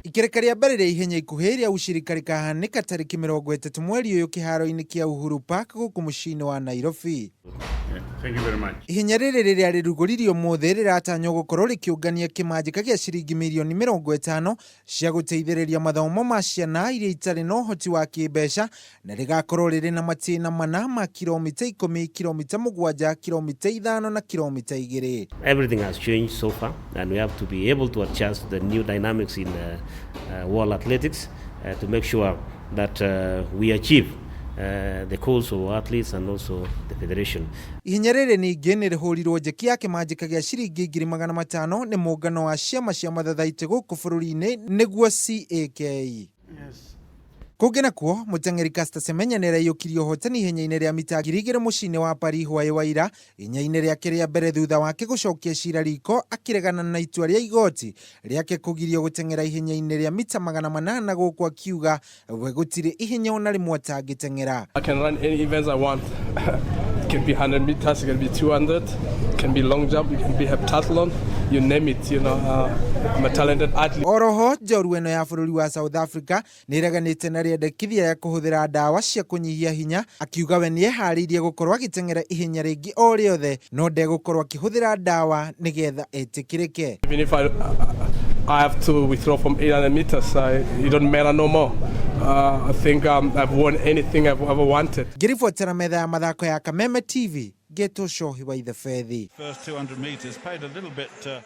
Ikereka rĩa mbere rĩa ihenya ikuhĩ rĩa ushirika rĩkahanĩka tarĩki 30 mweri ũyũ kĩharo-inĩ kĩa Uhuru Park gũkũ mũciĩ-inĩ wa Nairobi. Thank you very much. Ihenya rĩrĩ rĩrĩa rĩrugũririo ũmũthĩ rĩratanywo gũkorwo rĩkĩũngania kĩmanjĩka gĩa ciringi mirioni 50 cia gũteithĩrĩria mathomo ma ciana iria itarĩ na ũhoti wa kĩmbeca, na rĩgakorwo rĩrĩ na matĩna mana ma kilomita 10, kilomita 7, kilomita 5 na kilomita 2. Everything has changed so far, and we have to be able to adjust to the new dynamics in world athletics to make sure that we achieve the goals of our athletes and also the federation. Ihenya rĩrĩ ningĩ nĩ rĩhũrirwo njeki ya kĩmanjĩka gĩa ciringi 500,000 nĩ mũngano wa ciama cia mathathaitĩ gũkũ bũrũri-inĩ, nĩguo CAK. Kũngĩ nakuo, mũteng'eri Caster Semenya nĩaraiyũkirie ũhotani ihenya-inĩ rĩa mita 2000 mũciĩ-inĩ wa Paris hwaĩ wa ira, ihenya-inĩ rĩake rĩa mbere thutha wake gũcokia cira riko akĩregana na itua rĩa igoti rĩake kũgirio gũteng'era ihenya-inĩ rĩa mita 800 gũkũ akiuga we gũtirĩ ihenya ona rĩmwe atangĩteng'era. I can run any events I want. It can be 100 meters, it can be 200, it can be long jump, it can be heptathlon, you name it. I'm a talented athlete. Oroho njorua ĩno ya bũrũri wa South Africa nĩ ĩreganĩte na rĩendekithia rĩa kũhũthĩra ndawa cia kũnyihia hinya, akiuga we nĩeharĩirie gũkorwo agĩteng'era ihenya rĩngĩ o rĩothe no ndegũkorwo akĩhũthĩra ndawa nĩgetha etĩkĩrĩke. Even if I have to withdraw from 800 meters, it don't matter no more. I think I've won anything I've ever wanted. Ngĩribotera metha ya mathako ya Kameme TV, ngetwo Cohi wa Ithebethi. First 200 meters paid a little bit.